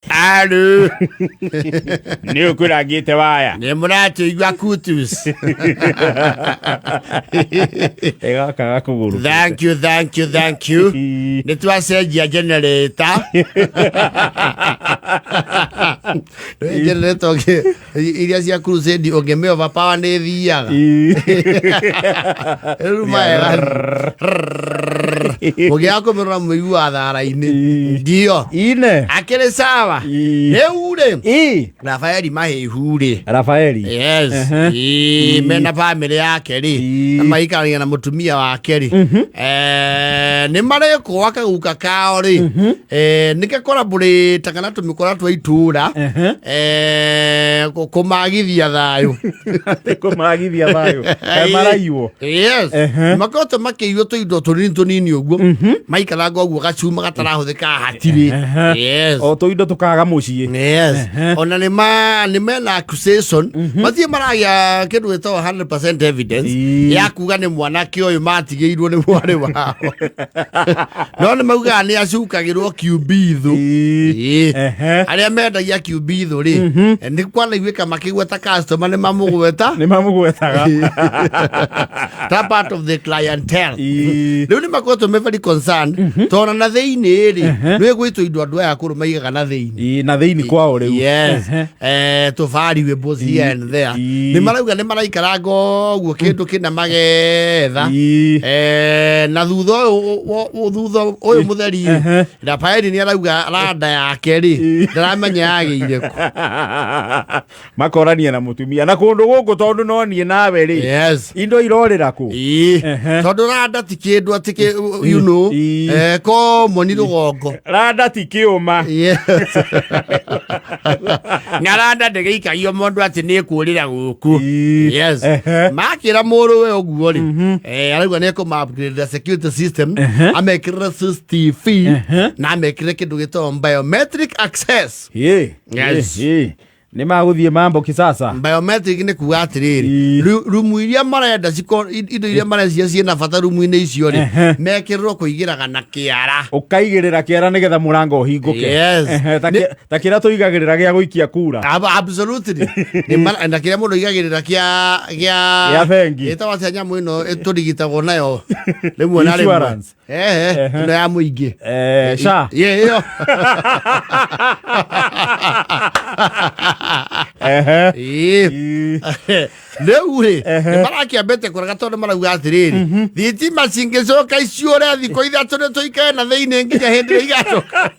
Aru. Nĩ ũkũrangĩte waya. Nĩ mũratũigua kutus. Ĩgaka gakũgũrũ. Thank you, thank you, thank you. Nĩ twacenjia generator. Nĩ generator iria cia crusade ũngĩmĩ overpower nĩ ĩthiaga. Rĩu maega. Mũgĩaga kũmĩrora mũiguaga thara-inĩ. Ndio. Ine. Akĩrĩ sawa. Ii. Rĩu rĩ, Ii. Rafaeli Mahĩhu rĩ. Rafaeli. Yes. Ehe. Ii, mena bamĩrĩ yake rĩ Ii. na maikarania na mũtumia wake rĩ Eh, nĩ marekwo kaguka kao rĩ Eh, nĩ gekorabũrĩtaga na tũmĩkora twa itũra Ehe. Eh, kũmagithia thayũ. Kũmagithia thayũ. Kaĩ maraiywo. Yes. Ehe. Makoretwo makĩiywo tũindo tũnini tũnini ũguo maikaranga ũguo gacuma gatarahũthĩka hatirĩ. Ehe. Yes. O tũindo tũkaga mũciĩ. Yes. Ehe. Ona nĩ ma nĩ mena accusation mathiĩ maragĩa kĩndũ gĩtagwo 100% evidence Ii. ya kuga nĩ mwanake ũyũ matigĩirwo nĩ mwarĩ wao no nĩ maugaga nĩ acukagĩrwo kiumbithũ. Ii. Ĩĩ. Ehe. Arĩa mendagia kiumbithũ rĩ nĩ kwanaiguĩka makĩgweta customer nĩ mamũgweta Nĩ mamũgwetaga. Ta part of the clientele. Ii. Rĩu nĩ makoretwo me very concerned tondũ na thĩinĩ rĩ nĩ gwĩtwo indo andũ aya akũrũ maigaga na thĩinĩ. Ii, na thĩinĩ kwao rĩu. Yes. Ehe. Eh, tũ valuables here and there. Ii. Nĩ marauga nĩ maraikaranga ũguo kĩndũ kĩna magetha. Ii. Eh, na thutha ũyũ thutha ũyũ mũtheri rĩ, Ehe. Rafaeli nĩ arauga randa yake rĩ Ii. ndaramenya yagĩire kũ. Makorania na mũtumia na kũndũ gũkũ tondũ no niĩ nawe rĩ Yes. indo irorĩra kũ. Ii. Ehe. Tondũ randa ti kĩndũ atĩ you know, Ii. eh, common rũgongo. Randa ti kĩũma. Yes. Na randa ndĩgĩikagio mũndũ atĩ nĩ kũrĩra gũkũ. Ii. Yes. Ehe. Makĩra mũrũwe ũguo rĩ, eh, arauga nĩ ekũma upgrade the security system, amekĩrĩre CCTV na amekĩrĩre kĩndũ gĩtagwo biometric access. Ĩ, Yes. ĩ, ĩ. Nĩ magũthiĩ mambo kisasa. Biometric nĩ kuga atĩrĩrĩ, Ii. Rumu iria marenda indo iria marecia ciĩna bata rumu-inĩ icio rĩ, Ehe. mekĩrĩrwo kũigĩraga na kĩara. Ũkaigĩrĩra kĩara nĩgetha mũrango ũhingũke. Yes. Ehe, ta ta kĩrĩa tũigagĩrĩra gĩa gũikia kura. Absolutely. Nĩ na kĩrĩa mũndũ aigagĩrĩra kĩa Gĩa bengi. Ĩtagwo atĩa nyamũ ĩno ĩtũrigitagwo nayo rĩmwe na rĩmwe? Insurance. Ehe, Ehe. ĩno ya mũingĩ. Eh, SHA. Ĩ, ĩyo. Ehe. Ĩ. Ii. Rĩu rĩ Ehe. nĩ marakĩambĩte kũrega tondũ marauga atĩrĩrĩ, thitima cingĩcoka iciũre thikũ 3 nĩ tũikare na thĩinĩ nginya hĩndĩ ĩrĩa igacoka.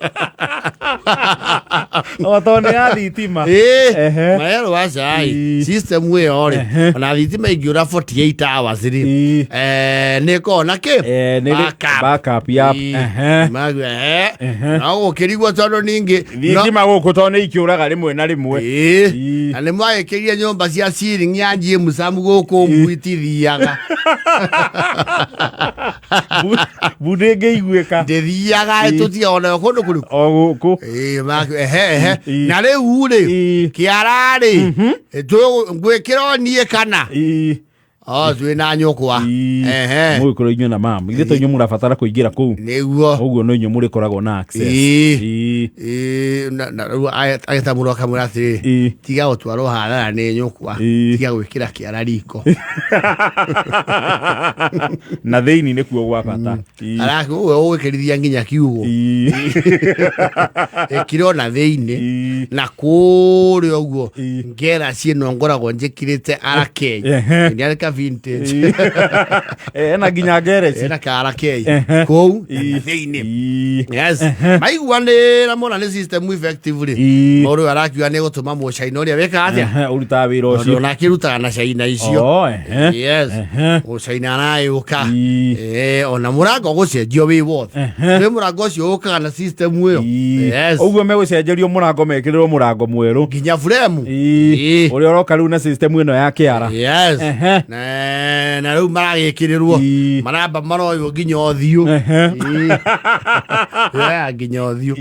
O tondũ nĩ ya thitima. Ĩ, Ehe. maerwo aca ĩ Ii. system ĩyo rĩ Ehe. ona thitima ingĩũra 48 hours rĩ Ii. eh, nĩ ĩkoragwo na kĩ? Eh, nĩ Backup. backup, yep. Ii. Ehe. Magu- ehe. Ehe. No gũkĩrigwo tondũ ningĩ no- Thitima gũkũ tondũ nĩ ikĩũraga rĩmwe na rĩmwe. Ĩĩ. Ii. Na nĩ mwagĩkĩria nyũmba cia ceiling ya James amu gũkũ mbu itithiaga. Mbu ndĩngĩiguĩka. Ndĩthiaga. Ii. Tũtigaga onayo kũndũ kũrĩkũ? O gũkũ. Ĩĩ, ehe ehe. Ii. Na rĩu rĩ Ii. kĩara rĩ ngwĩkĩra o niĩ kana Ii. o twĩ na nyũkwa. Ii. Ehe. Mũgĩkorwo inyuĩ na mamu ithuĩ to inyuĩ mũrabatara kũingĩra kũu. Nĩguo. Ũguo no inyuĩ mũrĩkoragwo na access. Ii. Ii. Ĩĩ, na rĩu agĩta mũndũ akamwĩra atĩrĩrĩ, Ii. tiga gũtwarwo hathara nĩ nyũkwa, Ii. tiga gwĩkĩra kĩara riko. Na thĩinĩ nĩkuo gwa bata. Ii. Arabu ũguo ũgwĩkĩrithia nginya kiugo. Ii. Ĩkĩrwo na thĩinĩ. Ii. Na kũrĩa ũguo Ii. ngera ciĩno ngoragwo njĩkĩrĩte arakei. Ehe. Nĩ arĩ ka vintage. Eh, na nginya ngereci. Ena ka arakei Ehe. kũu na Ii. thĩinĩ. Ii. Yes. Maiguanĩra mona nĩ system effective rĩ, Ii. mũndũ ũyũ arakiuga nĩ gũtũma mũcaina ũrĩa wĩkaga atĩa? Ehe, ũrutaga wĩra Tondũ ũcio. onake arutaga na caina icio. Oh, ehe. Yes. Ehe. Mũcaina aragĩũka. Ii. Eh, ona mũrango ũgũcenjio wĩ wothe. Ehe. Nĩ mũrango ũcio ũkaga na system ĩyo. Ii. Yes. Ũguo megũcenjerio mũrango mekĩrĩrwo mũrango mwerũ. Nginya frame. Ii. Ii. Ũrĩa ũroka rĩu na system ĩno ya kĩara. Yes. Ehe. Na Na rĩu maragĩkĩrĩrwo maramba maroywo nginya ũthiũ. Ĩĩ. Yeah, nginya ũthiũ.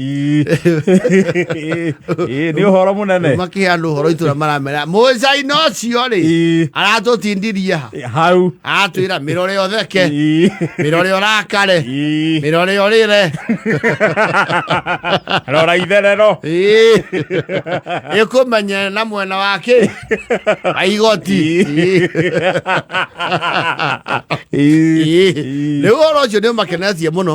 Ĩĩ, nĩ ũhoro mũnene. Makĩheana ũhoro itũra maramera mũcaina ũcio rĩ aratũtindirie ha Hau. Aratwĩra mĩrore ũtheke, mĩrore ũrakare, mĩrore ũrĩre. Rora itherero. Ĩĩ. Ĩkũmenye na mwena wake wa igoti. Ĩĩ. Rĩu ũhoro ũcio nĩ ũmakenetie mũno.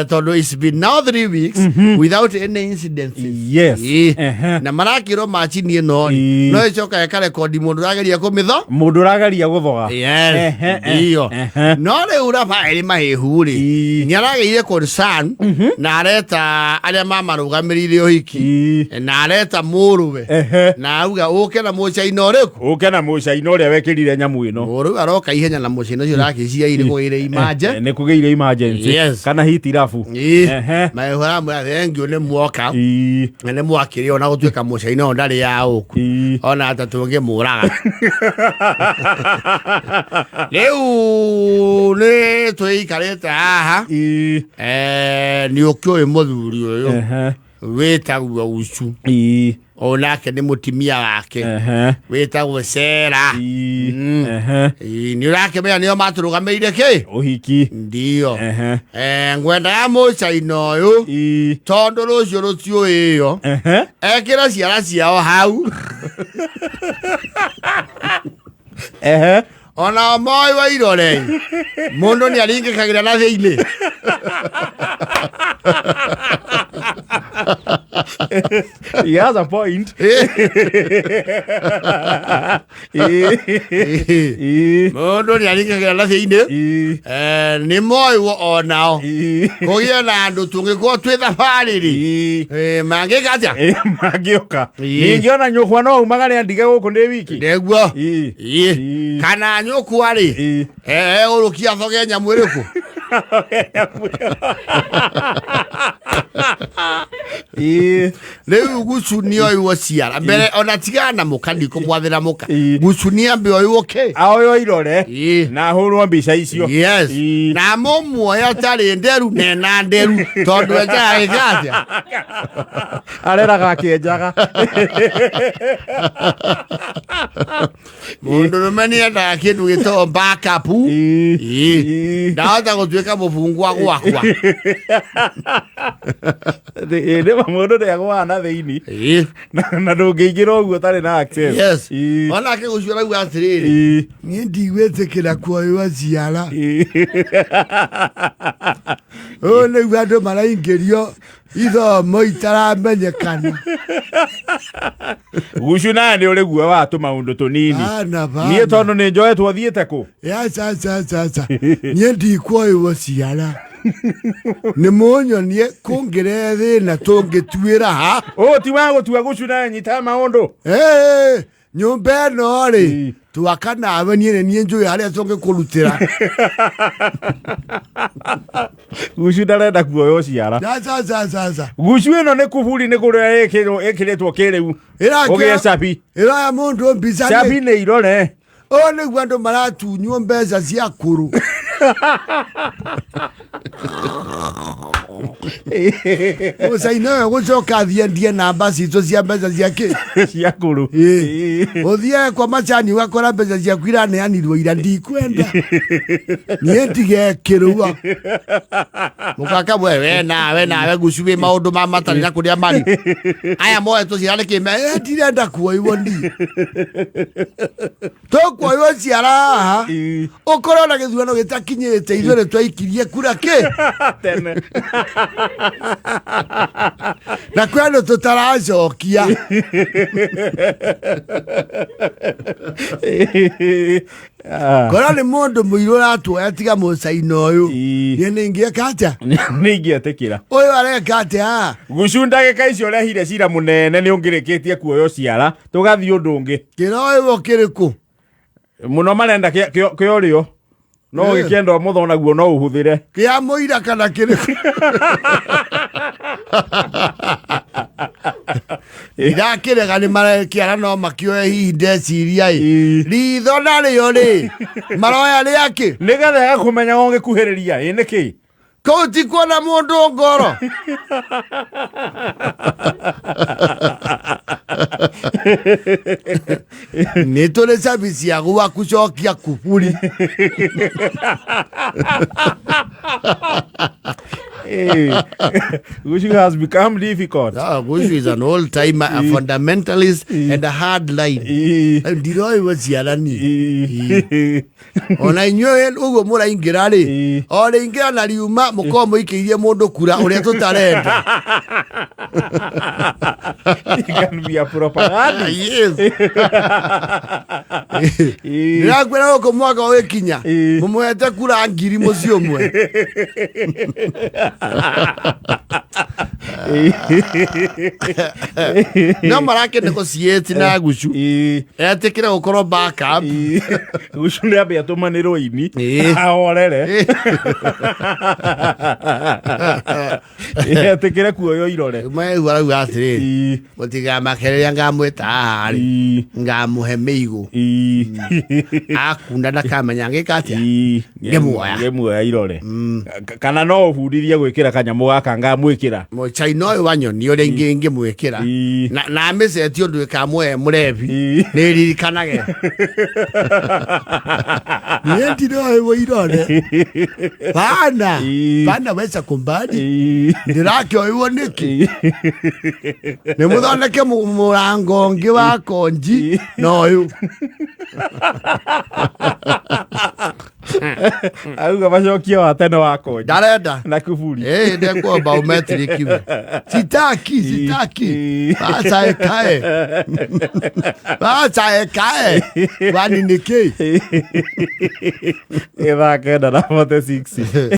Tondũ it's been now 3 weeks without any incidences. Ĩĩ. Na marakĩrwo macini ĩno rĩ no ĩcoka ĩkarekondi mũndũ ũrageria kũmĩtho Mũndũ ũrageria gũthoga. Yes, ndiyo. No rĩu Rafaeli Mahĩhu rĩ nĩ aragĩire concern na areta arĩa mamarũgamĩrĩire ũhiki na areta mũrũwe na auga ũke na mũcaina ũrĩkũ. Ũke na mũcaina ũrĩa wekĩrire nyamũ ĩno. Mũrũwe aroka ihenya na mũcaina ũcio ũrakĩcia irĩ kũgĩire imanje. Nĩ kũgĩire emergency kana hitirabu. Mahĩhu aramwĩra thengiũ nĩ muoka na nĩ mwakĩrĩ ona gũtuĩka mũcaina ũyũ ndarĩ ya ũku ona ata tũngĩmũraga. Rĩu nĩ twĩikarĩte haha. Nĩ ũkĩũĩ mũthuri ũyũ wĩtagwo Ucu, onake nĩ mũtimia wake wĩtagwo Sera. Ĩĩ, nĩ ũrakĩmenya nĩo matũrũgamĩire kĩ Ũhiki. Ndio. Ngwendaga mũcaina ũyũ tondũ rũciũ rũtiũĩyo ekĩra ciara ciao hau onao moĩ wa irore mũndũ nĩ aringĩkagĩra na thĩinĩ. He has a point. Mũndũ nĩ aringĩkagĩra na thĩinĩ. Nĩ moĩwo onao kũgĩe na andũ tũngĩkorwo twĩ thabarĩ rĩ mangĩka atĩa? Mangĩũka. Ningĩ ona nyũkwa no umagare andige gũkũ ndĩ wiki. Nĩguo. Ĩĩ. Kana nyũkwa rĩ egũrũkia thoge nyamũ ĩrĩkũ. Rĩu gucu nĩoiwo ciara mbere ona tigana na mũka ndikũmwathĩra mũka. Gucu nĩambe oiwo kĩ Aoywo irore na ahũrwo mbica icio. Yes. Na mũmuoya tarĩ nderu nena nderu tondũ enjaga gĩka atĩa. Areraga akĩenjaga. Mũndũ rũme nĩendaga kĩndũ gĩtagwo backup. Ĩĩ. Ndahota gũtuĩka mũbungwa gwakwa. Nĩ ma mũndũ nĩagũaga na thĩinĩ na ndũngĩingĩra ũguo ũtarĩ na access. Yes. Onake gũcio arauga atĩrĩrĩ, niĩ ndigwĩtĩkĩra kuoywo ciara. Ũũ nĩguo andũ maraingĩrio ithomo itaramenyekana. Gucu nawe nĩ ũrĩ guoya wa tũmaũndũ tũnini. Bana, bana. Niĩ tondũ nĩ njoetwo thiĩte kũ. Aca, aca, aca, aca, niĩ ndikuoywo ciara. Nĩ mũnyonie kũngĩrehe thĩna tũngĩtuĩra ha. Ũũ ti wa gũtua gucu nawe nyita maũndũ. Ĩĩ, nyũmba ĩno rĩ twaka nawe niĩ nĩ niĩ njũĩ harĩa tũngĩkũrutĩra. Gucu ndarenda kuoywo ciara. Aca, aca, aca, aca. Gucu ĩno nĩ kuburi nĩ kũrĩa ĩkĩrĩtwo kĩrĩu. Ũgĩe cabi. Ĩroya mũndũ mbica. Cabi nĩ irore. Ũũ nĩguo andũ maratunywo mbeca cia kũrũ. Mũcaina ũyũ gũcoka athiĩ endie namba citũ cia mbeca cia kĩ cia kũrũ. Ĩĩ. Ũthiaga kwa macani ũgakora mbeca ciaku iraneanirwo ira. Ndikwenda niĩ ndigekĩrwo mũkaka we we nawe nawe gucu wĩ maũndũ ma matarĩ na kũrĩa marĩ aya moetwo ciara nĩ kĩme. Ndirenda kuoiwo niĩ tũkuoiwo ciara haha ũkorwo na gĩthurano gĩtakinyĩte ithuĩ nĩ twaikirie kura kĩ tene. Na kwĩ andũ tũtaracokia. Korwo nĩ mũndũ mũirũ ũratuoya tiga mũcaina ũyũ, niĩ nĩ ingĩeka atĩa? Nĩ ingĩetĩkĩra. Ũyũ areka atĩa? Gucu ndagĩka icio ũrehire cira mũnene nĩ ũngĩrĩkĩtie kuoywo ciara tũgathiĩ ũndũ ũngĩ. Kĩroĩwo kĩrĩkũ? Mũno marenda kĩa ũrĩo no ũgĩkĩenda ũmũtho naguo no ũhũthĩre. Kĩa mũira kana kĩrĩkũ? Ndakĩrega nĩ marekĩara no makĩoe hihi ndeciria ĩ. Ĩĩ. Ritho narĩo rĩ maroya rĩakĩ. Nĩgetha ĩgakũmenya ũngĩkuhĩrĩria ĩ nĩkĩ. Kũu ti kuona mũndũ ngoro. Nĩ tũrĩ service ya gwaku cokia kuburi. Hey, Gucu has become difficult. Ah, Gucu is an old timer, a fundamentalist and a hard line. Ndiroĩ gũciarani. Ona inyuĩ ũguo mũraingĩra rĩ, o rĩingĩra na riuma mũkorwo mũikĩirie mũndũ kura ũrĩa tũtarenda. He can be a propagandist. Yes. Ndĩrakwĩra gũkũ mwaka ũgĩkinya mũmũhete kura ngiri mũciĩ ũmwe. No marakĩnegotiate na Gucu etĩkĩre gũkorwo backup. Gucu nĩ ambe atũmanĩrwo ini ahorere etĩkĩre kuoywo irore. Maigua arauga atĩrĩrĩ, mũtigamake rĩrĩa ngamwĩta haha rĩ, ngamũhe mĩigũ akunda ndakamenya ngĩka atĩa. Ngĩmuoya. Ngĩmuoya irore. Kana no ũbundithie gwĩkĩra kanyamũ gaka ngamwĩkĩra. Mũchaina ũyũ wa nyoni ũrĩa ingĩ ingĩmwĩkĩra na amĩceti ũndũ ĩkamũhe mũrebi nĩ ririkanage niĩ ndiroĩ irore bana bana weca kumbani ndĩrakĩoiwo nĩkĩ nĩ mũthondeke mũrango ũngĩ wa konji na ũyũ. Auga macokie wa tene wa konji ndarenda na kuburi. Eh, ndekuwa biometric iwe. Sitaki, sitaki. Acha ekae. Acha ekae. Kwani nĩ kĩ? Ithaa 9:46.